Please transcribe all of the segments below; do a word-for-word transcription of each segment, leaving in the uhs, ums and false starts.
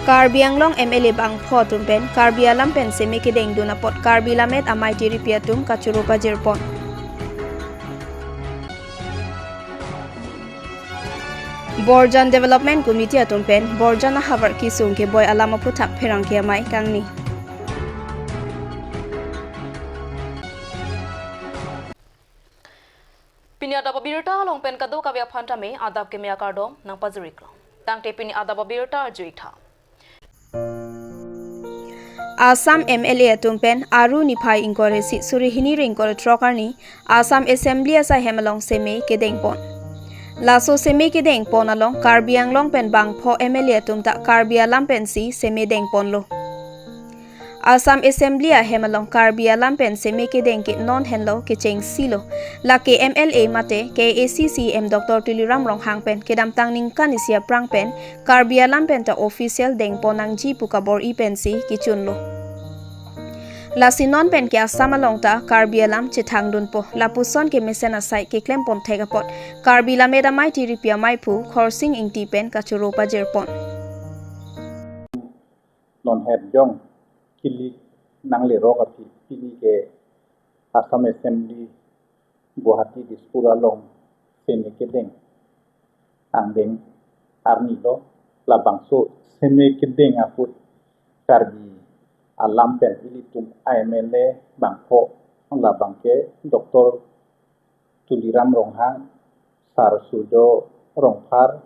Karbi Anglong M L A bangpho atum pen Karbi alam pen seme kedeng dun apot Karbi Lammet Amei Tiripi atum kachoro pajirpon. Borjan Development Committee atum pen Borjan ahavar kesung keboi alam aphuthak pherangke amei kangni. Pini adap abirta along pen kadokave aphan tame adap keme akardom nangpajir-iklo. Tangte pini adap abirta arju-ik tha. Assam M L A atum pen Aru niphai ingkoi ra isi suri hini ra ingkoi ra throk arni Assam Assembly asai hem along seme kedengpon. Laso seme kedengpon along Karbi Anglong pen bangpho M L A atum ta Karbi alam pensi seme dengponlo. Assam Assembly ahem along Karbi alam pen seme kedeng ke non henlo kechengsilo. Lake M L A mate K A A C C E M Doctor Tuliram Ronghang pen kedamtang ningkan isi aphrang pen Karbi alam pen ta official dengpon nangji pu kabor-i pensi kechunlo. Lasi non pen ke Assam along ta Karbi alam chethang dunpo. Lapuson kemesen asai keklempon thek apot Karbi Lammet Amei Tiripi ameiphu Khorsing Ingti pen kachoro pajirpon. Non het jong kilik nanglerok aphi pini ke Assam Assembly Guwahati Dispur along seme kedeng angdeng arni lo. Labangso seme kedeng ahut Karbi alam pen ilitum I M L A bangpho labang ke Doctor Tuliram Ronghang, Sar Surjo Rongphar,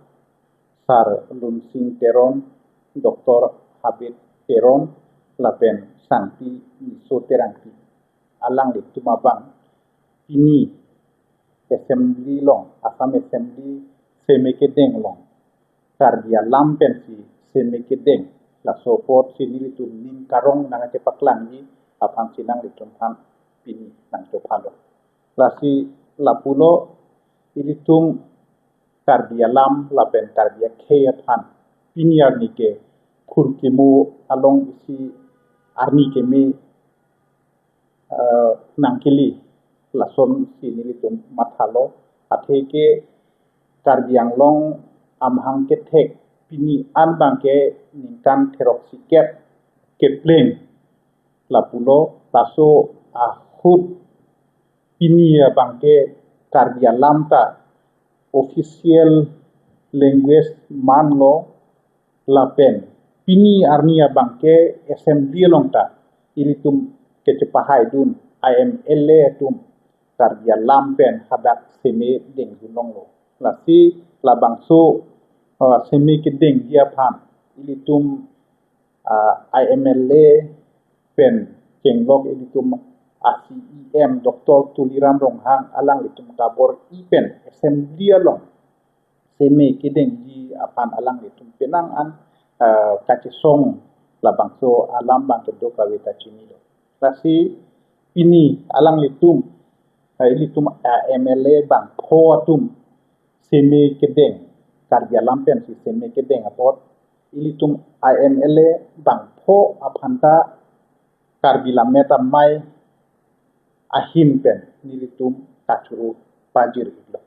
Sar Lunsing Teron, Doctor Habit Teron, lapen Sangpi Niso Terangpi. Alanglitum abang pini Assembly along, Assam Assembly seme kedeng along Karbi alam pensi seme kedeng. Laso apotsi nelitum ning karong nangchepaklangji aphansi nanglitum aphan pini nangchophalo. Lasi lapulo ilitum Karbi alam lapen Karbi akhei aphan pini arni ke phurkimo along isi arni keme eh, nangkeli lasonsi nelitum mathalo. Athe ke Karbi Anglong amahang kethek pini an abang ke ningkan therok sikep kepleng lapulo. Laso ahut pini abang ke Karbi alam ta official language manlo. Lapen pini arni abang ke Assembly along ta ilitum kechepahai dun I M L A atum Karbi alam pen hadak seme dengdun longlo. Lasi labangso, eh, seme kedengji aphan ilitum, ah, I M L A pen chenglok ilitum a C E M Doctor Tuliram Ronghang alanglitum kabor-i pen Assembly along seme kedengji aphan alanglitum penang an, eh, kachesong labangso alam abang kedo kave ta chinilo. Lasi pini alanglitum, eh, ilitum, eh, M L A bangpho atum seme kedeng, Karbi alam pensi seme kedeng apot ilitum I M L A bangpho aphan ta Karbi Lammet Amei ahin pen nelitum kachoro pajir-iklo.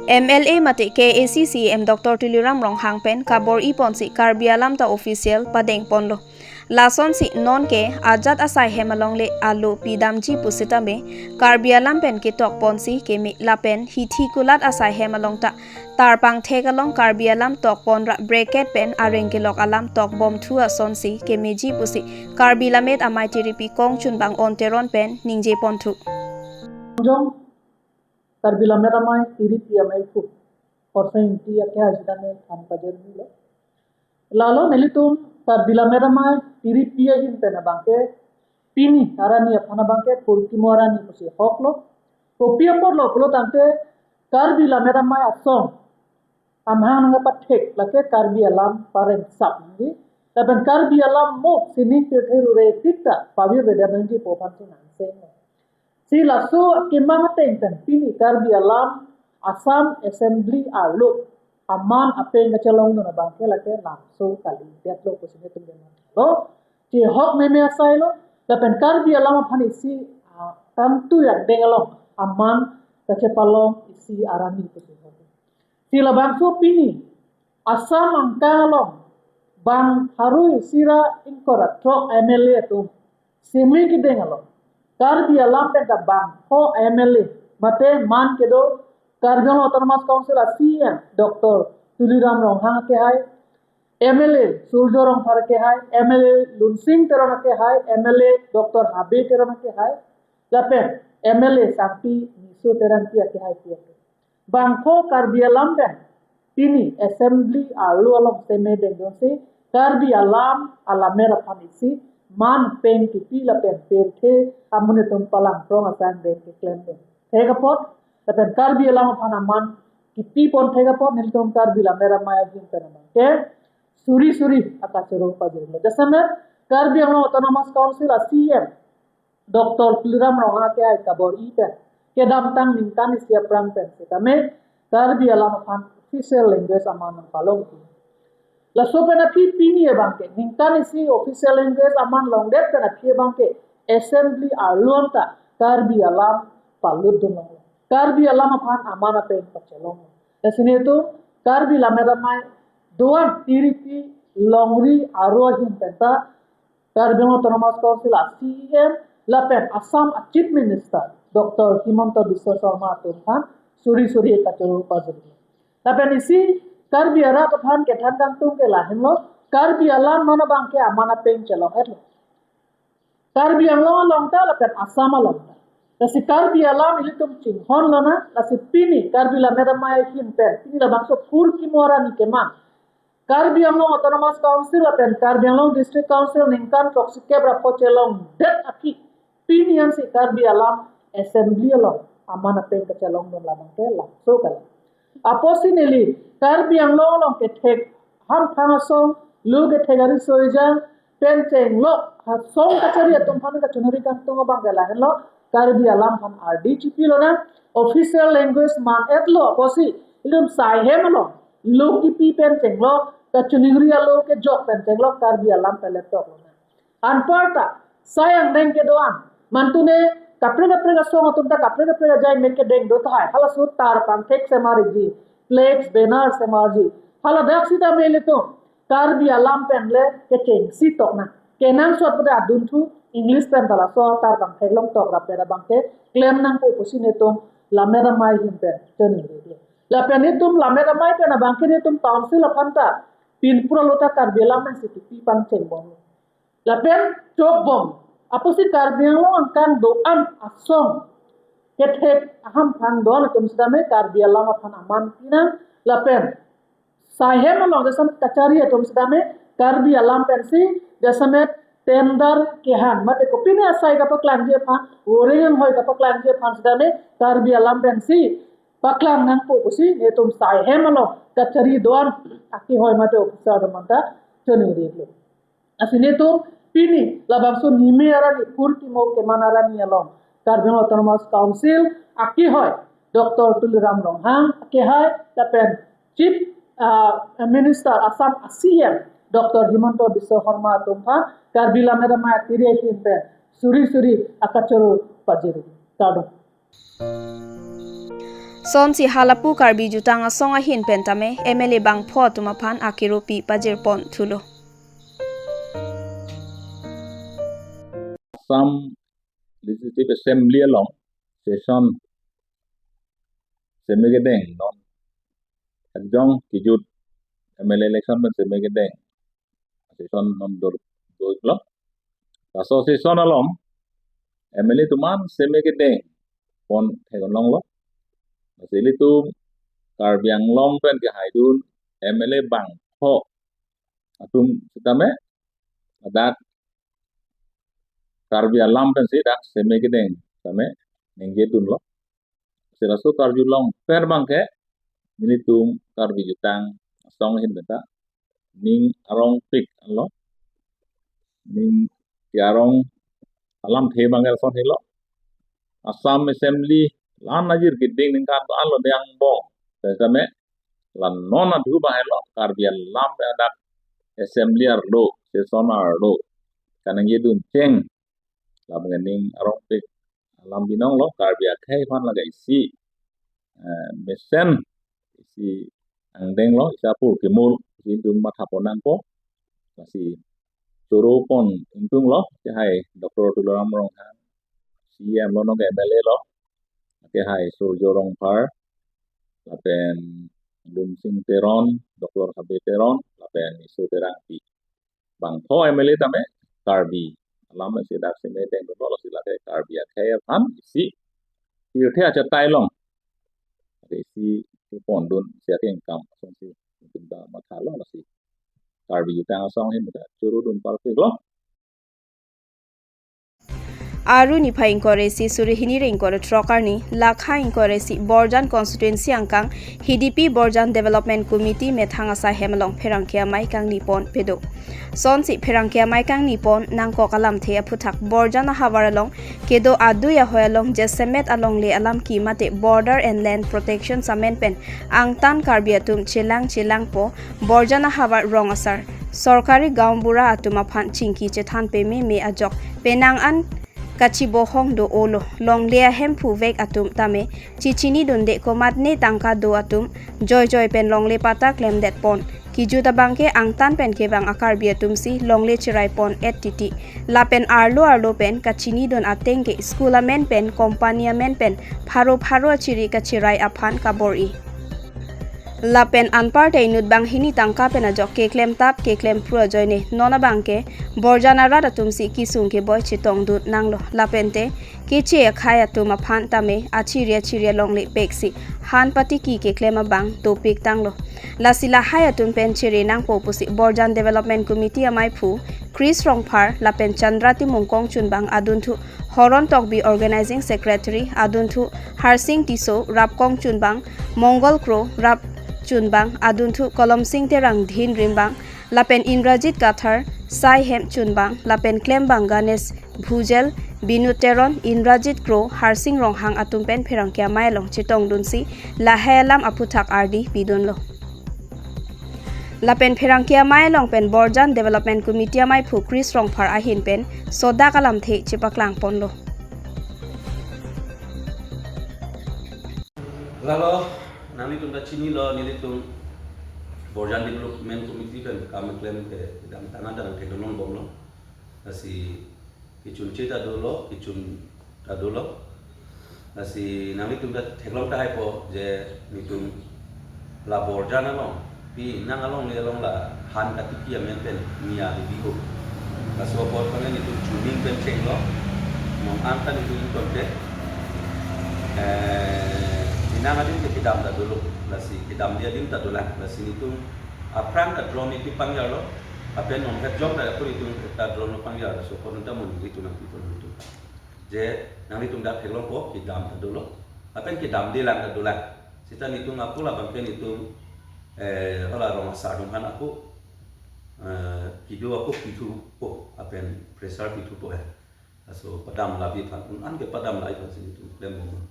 M L A mate K A A C C E M Doctor Tuliram Ronghang pen kabor-i ponsi Karbi alam ta official padengponlo. Lasonsi non ke ajat asai hem along le alo pidamji pusitame Karbi alam pen ketok ponsi keme lapen hithi kulat asai hem along ta tarpang thek along Karbi alam tokpon ra bracket pen areng kelok alam tokbom thu asonsi kemeji pusi Karbi Lammet Amei Tiripi Kongchunbang Onteron pen ningje ponthu. Jong Karbi Lammet Amei Tiripi ameiphu Khorsing Ingti ake ajidane than pajirmilo. Lalo nelitum Karbi Lammet Amei Tiripi ahin pen abang ke pini arni aphan abang ke phurkimo arni pusi hoklo. Kopi apotlo pulo tangte Karbi Lammet Amei asong amahang nangpathek lake Karbi alam pareng sap nangji. Lapen Karbi alam mo sining pirthe rure tik ta pavirvedet nangji pu aphansi nangchenglo. Si laso akemang ateng pen pini Karbi alam Assam Assembly arlo aman apeng kachelongdun abang ke lake lamso kalidetlo pusi nelitum dema lo. Chehok meme asailo. Lapen Karbi alam aphan isi, ah, tangtu yang deng along aman kachepalong isi arni pusi hok. Si labangso pini Assam angkang along bang harui sira ingkoi ra throk M L A atum seme kedeng along Karbi alam pen ta bangpho M L A mate man kedo, Karbi Anglong Autonomous Council a C E M Doctor Tuliram Ronghang akehai, M L A Surjya Rongphar akehai, M L A Lunsing Teron akehai, M L A Doctor Habe Teron akehai, lapen M L A Sangpi Niso Terangpi akehai pi ake. Bangpho Karbi alam pen pini assembly arlo along seme dengdunsi Karbi alam alamer aphan isi man pen kipi lapen pirthe amonit atum palangprong asang deng keklem dun. Thek apot lapen Karbi alam aphan aman kipi pon thek apot nelitum Karbi Lammet Amei ahin pen abangke suri suri akachoro pajirlo. Jasemet Karbi Anglong Autonomous Council a C E M Doctor Tuliram Ronghang akehai kabor-i pen kedamtang ningkan isi aphrang pen setame Karbi alam aphan official language aman nangpalong. Laso pen aphi pini abangke ningkan isi official language aman longdet pen aphi abangke assembly arlo anta Karbi alam palut dunlong. Karbi alam aphan aman apeng pachelong. Lasi nelitum Karbi Lammet Amei do-an tiripi longri aro ahin penta Karbi Anglong Autonomous Council a C E M lapen Assam a Chief Minister Doctor Himanta Biswa Sarma atum aphan suri suri kachoro pajirlo. Lapen isi Karbi arat aphan kethan kangtung ke lahenlo, Karbi alam non abangke aman apeng chelong-etlo. Karbi Anglong along ta lapen Assam along ta. Lasi Karbi alam ilitum chinghon lona, lasi pini Karbi Lammet Amei ahin pen pini labangso phurkimo arni keman Karbi Anglong Autonomous Council lapen Karbi Anglong District Council ningkan throksi kep ra pho chelongdet aphi pini ansi Karbi alam assembly along aman apeng kachelong dun labangke laso kalang. Apotsi neli Karbi Anglong along kethek hamphang asong, lo kethek ariso ejang pen chenglo asong kachari atum aphan kachiningri kangtung abangke lahenlo, Karbi alam aphan ardi chipi lona, official language man-etlo apotsi ilitum saihem along lo kipi pen chenglo, kachiningri alo kejok pen chenglo Karbi alam pen leptok lona. Anparta sai angdeng kedo-an, mantune kaprek kaprek asong atum ta kaprek kaprek ajai mek kedeng do tahai, halaso tar pangthek semarji, flex banner semarji, haladak sitame ilitum Karbi alam pen le kechengsi tok nang. Kenangsot pada adunthu English pen ta laso tar pangthek longtok rap pen abangke klem nangpo pusi nelitum Lammet Amei ahin pen chiningri. Lapen nelitum Lammet Amei pen abangke nelitum council aphan ta pinpura lo ta Karbi alam pen si kipi pangchengbom. Lapen chokbom. Apotsi Karbi Anglong angkang do-an asong kethek ahamphang do-an atum sitame Karbi alam aphan aman pinang lapen saihem along jasemet kachari atum sitame Karbi alam pensi jasemet tender kehang mate kopine asai kapaklangji aphan, voring anghoi kapaklangji aphan sitame Karbi alam pensi paklang nangpo pusi nelitum saihem along kachari do-an akehoi mate officer atum aphanta chiningri lo. Lasi nelitum pini labangso nime arni phurkimo keman arni along Karbi Anglong Autonomous Council akehoi Doctor Tuliram Ronghang akehai lapen Chief ah, Minister Assam a C E M Doctor Himanta Biswa Sarma atum aphan Karbi Lammet Amei atiri ahin pen suri suri akachoro pajir. Kardom. Sonsi halapu Karbi Jutang Asong ahin pen tame M L A bangpho atum aphan akiropi pajirpon thulo. Assam Legislative Assembly along session seme kedeng non, ekjong kejut M L A election pen seme kedeng session non dur doi lo. Laso session along M L A atum an seme kedeng pon theklonglo. Lasi ilitum Karbi Anglong pen kehaidun M L A bangpho atum sitame ladak Karbi alam pensi dak seme kedeng tame ningje dunlo. Selaso karjulong per abangke nelitum Karbi Jutang Asong ahin pen ta ning arongpik anlo, ning ti arong alamthe abangke lason helo. Assam Assembly la-an ajir keding ningkan do-an lo dei angbong. Sitame la non adhu abang helo Karbi alam pen dak Assembly arlo, session arlo kaningje dun cheng. Labang ning arongpik alam binong lo, Karbi akhei aphan lake isi eh, mesen, isi angdeng lo, isi apor kemul, si ingtung matha pon nangpo. Lasi choro pon ingtung lo, kehai Doctor Tuliram Ronghang, C E M lo, non ke M L A lo, kehai Surjya Rongphar, lapen Lumsing Teron, Doctor Habe Teron, lapen Riso Terangpi. Bangpho M L A tame Karbi alam si dak si medeng dolo, lasi lake Karbi akhei aphan isi pirthe achatai along isi pondun, isi akengkam asonsi ingtung ta matha lo, lasi Karbi Jutang Asong ahin ta choro dun parpik lo. Aru niphai ingkoi ra isi suri hini ra ingkoi ra throk arni, lakha ingkoi ra isi Borjan constituency angkang Hidipi Borjan Development Committee methang asai hem along pherangke amei kangni pon pedo. Sonsi pherangke amei kangni pon nangkok alamthe aphuthak Borjan ahavar along kedo adui ahoi along jasemet alongle alam ki mate Border and Land Protection amen pen angtan Karbi atum chelang chelangpo, Borjan ahavar rong asar, sorkari gaonbura atum aphan chingki chethan pememe ajok penang an kachibohong do-olo. Longle ahemphu vek atum tame chechini dunde, komatne tangka do atum joijoi pen longle patta klemdet pon. Kejut abangke angtan pen kevang a-Karbi atum si longle cherai pon et titi. Lapen arlo arlo pen kachini dun ateng ke school amen pen, company amen pen pharo pharo achiri kacherai aphan kabor-i. Lapen anparte inut banghini tangka pen ajok keklem tap keklem phru ajoine non abangke Borjan arat atum si kesung keboi chetong dun nanglo. Lapen te keche akhei atum aphan tame achiri achiri alongle peksi han patiki keklem abang dopik tanglo. Lasi lahai atum pen chere nangpo pusi Borjan Development Committee ameiphu Chris Rongphar lapen Chandra Timung kongchunbang adunthu, Horon Tokbi Organizing Secretary adunthu, Harsing Tisso rap kongchunbang, Mongol Kro rap chunbang adunthu, Kolomsing Terang dhin rimbang, lapen Indrajit Kathar sai hem chunbang, lapen klembang Ganesh Bhujel, Binu Teron, Indrajit Kro, Harsing Ronghang atum pen pherangke amei along chetong dunsi lahai alam aphuthak ardi pidunlo. Lapen pherangke amei along pen Borjan Development Committee ameiphu Chris Rongphar ahin pen sodak alamthe chepaklang ponlo. Lalo, nanglitum ta chinilo, nelitum Borjan Development Committee pen kam klem ke dam tana dam ke donong bomlo. Lasi kechun che ta dolo, kechun ta dolo. Lasi nanglitum ta theklong tahaipo je nelitum la Borjan along, pinang alongle along la han katiki amen pen nia bibi ho. Laso apot kami nelitum chuning pen chenglo. Mong an ta nelitum ingtonte. Eh, pinang adim ke kedam ta dolo. Lasi kedamde adim ta dolang. Lasi nelitum aphrang ta drone iti pangjarlo. Lapen non het jong ta puri tum ta drone lo pangjar. Laso apot ta mun nelitum nangpi pon nelitum. Je nanglitum dak theklongpo, kedam ta dolo. Lapen kedamde lang ta dolang. Seta nelitum ako labang ke nelitum, eh, hala rong asar atum aphan ako, eh, kedo ako pithupo, lapen pressure pithupo he. Laso padam labi aphan, un an ke padam labi aphan si nelitum klem bom.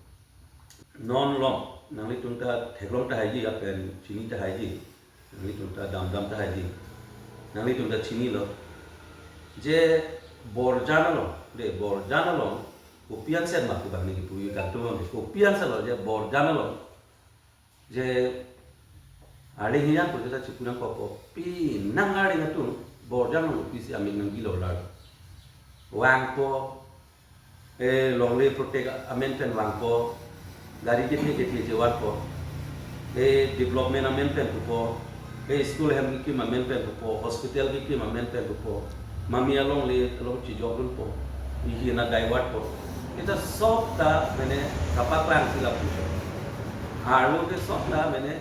Non along, nanglitum ta theklong tahaiji, lapen chini tahaiji. Nanglitum ta damdam tahaiji. Nanglitum ta chinilo. Je Borjan along, de Borjan along, kopi ansi ma kevang neli pu-i kangtung along, kopi ansi lo je Borjan along. Je arleng hiyan pu ta chipu nangkokpo. Pinang arleng atum Borjan along kopisi amik nanggilo lar. Vangpo, eh, longle protect amen pen vangpo, gari kethe kethe chevanpo, eh, development amen pen pupo, eh, school hem kekim amen pen pupo, hospital kekim amen pen pupo, mami alongle along chijok dunpo, ihi na divert po. Seta sob ta mane kapaklang si lapu. Arlo ke sob ta mane,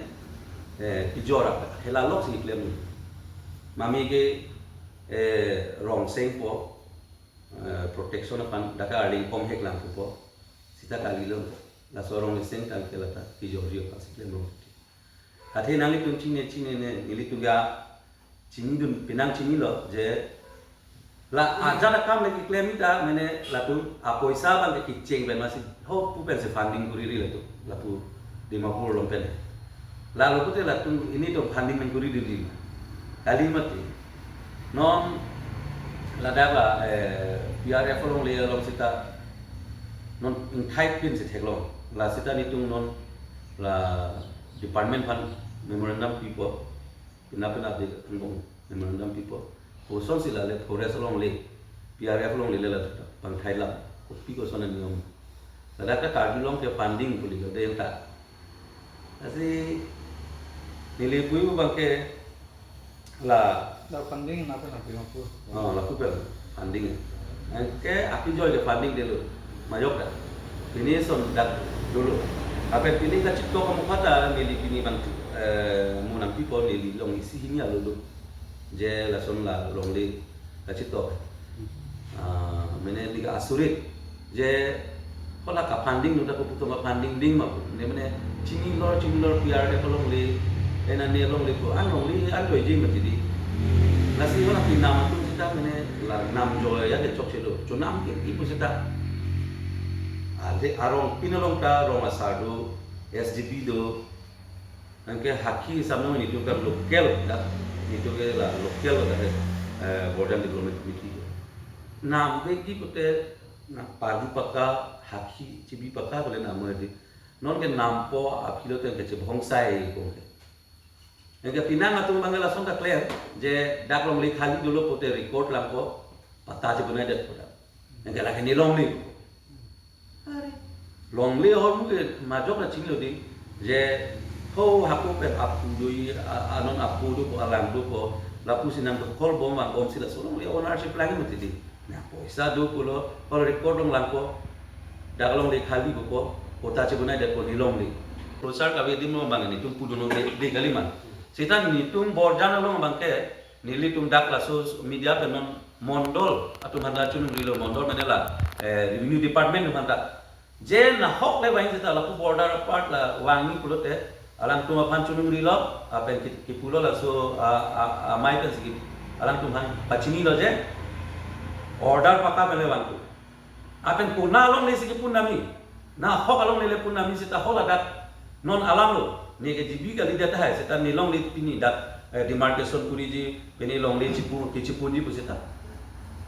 eh, kejor apa, hela lok si klem. Mami ke, eh, rong sengpo, eh, protection aphan dak arleng pom hek lang pupo. Seta kalilo. Laso rong seng tangte lata kejor jio aphan si klem rong. Athe nanglitum chini chinine, nelitum ya chinidun, pinang chinilo je la ajat akam le keklem ta mane latum apoisa abang ke kecheng pen masi ho pu pensi funding kuriri latum, lapu Dimapur along pen. Lalo pute latum nelitum funding nangkuri didi. Kali mati. Non ladak la, eh, P R F alongle along seta non ingthai pinsi theklong. La seta nelitum non la department aphan Memorandum pipo, pina pina de angbong memorandum pipo. Kosonsi lale forest alongle, P R F alongle le la pangthai lam, kopi koson aniyom. Ladak ke Karbi Anglong ke funding puli lo de ta. Lasi neli pui abang ke la La funding na pena pima pu. Oh, lapu pen funding. Anke api joy ke funding dolo. Majok ta. Pini son dak dolo. Ape pini kachetok kamu kata neli pini bang, eh, munang pipo neli long isi hini alo lo. Je lason la longle kachetok. Ah, mene neli ke asurit. Je hala ka funding nunda ko putum a funding ding ma pu. Ne mene chinilor chinilor P R F alongle, ena ne alongle ko an longle an doi jing mati di. Lasi hala pinam atum seta mene la nam joy ya de chokche do. Chonam ke ipu seta. Ale arong pin along ta rong asar do, S G B do. Anke hakhi samno nitu kan local da, nitu ke la local da he, eh, Borjan Development Committee. Nam beki pute na paju paka hakhi chibi paka bole nam di. Non ke nampo apilo ten ke chebhongsai ko ke. Anke pinang atum bang lason ta clear je dak longle khali dolo pute record lampo patta chebonai det pura. Anke lake ne longle. Are. Longle ahormu ke majok na chinglo di. Je ho hako pen apu do i, a-, anon apu do ko alang do ko. Lapusi nangdokol bom vangbomsi laso longle ownership lang mati di. Na poisa do pulo, hol record long langpo. Dak longle khali ko, patta chebonai det ko ne longle. Prosar kave dim lo bang nitum puduno de, de kali ma. Seta nitum Borjan along bang ke, nelitum dak laso media pen non mondol atum aphan ta chunungrilo, mondol mane la, eh, revenue department atum aphan ta. Je nahok le vang seta lapu border apart la vangji pulote alangtum aphan chunungrilo, apen ki, kipulo laso a, a, amei pensi ki, alangtum aphan pachinilo je order paka pen le vangpo. Apen kona longle si kipun nami. Nahok alongle le pun nami seta hol adak non alam lo. Ne ke G B kali data hai seta ne longle pini dak, eh, demarcation kuriji pini longle chipu, kichipunji pu seta.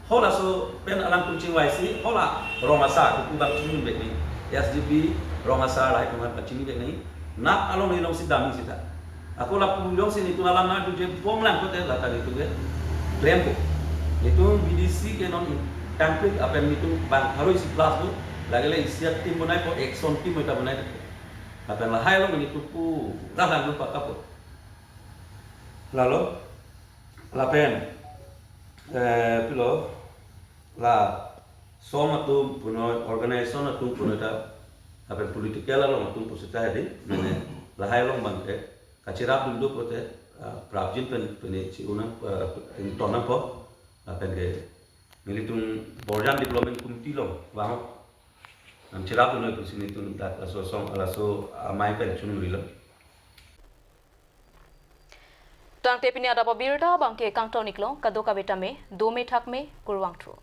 Hol aso pen alangtum chingvaisi, hol a rong asar, kuku bang chingvai bek ni. S G B rong asar lahai kuman pachini bek ni. Nahok alongle long si dam seta. Ako lapu jongsi nitum alam na duje bom lang kote lata nitum ke klempo. Nitum B D C ke non tangpik apen nitum bang haroi si plus do. Lagele isi a team bonaipo, action team ta bonai. Apen lahai along nitum pura langdun pakapo. Lalo, lapen, eh, pilo, la song atum punoi, organization atum punoi ta, apen political along atum pusita hedi, mane lahai along bang ke, kachirap dun do pote, ah, prapjin pen, pen chi unang, ah, ington nangpo, ah, pen ke, nelitum Borjan Development Committee along, vang, nang chirap dun pusi nitum dak laso song, laso amei pen chunungrilo. Tangte pini adap abirta bang ke kangton iklo, kadokave tame, dome thakme, kurvangthu.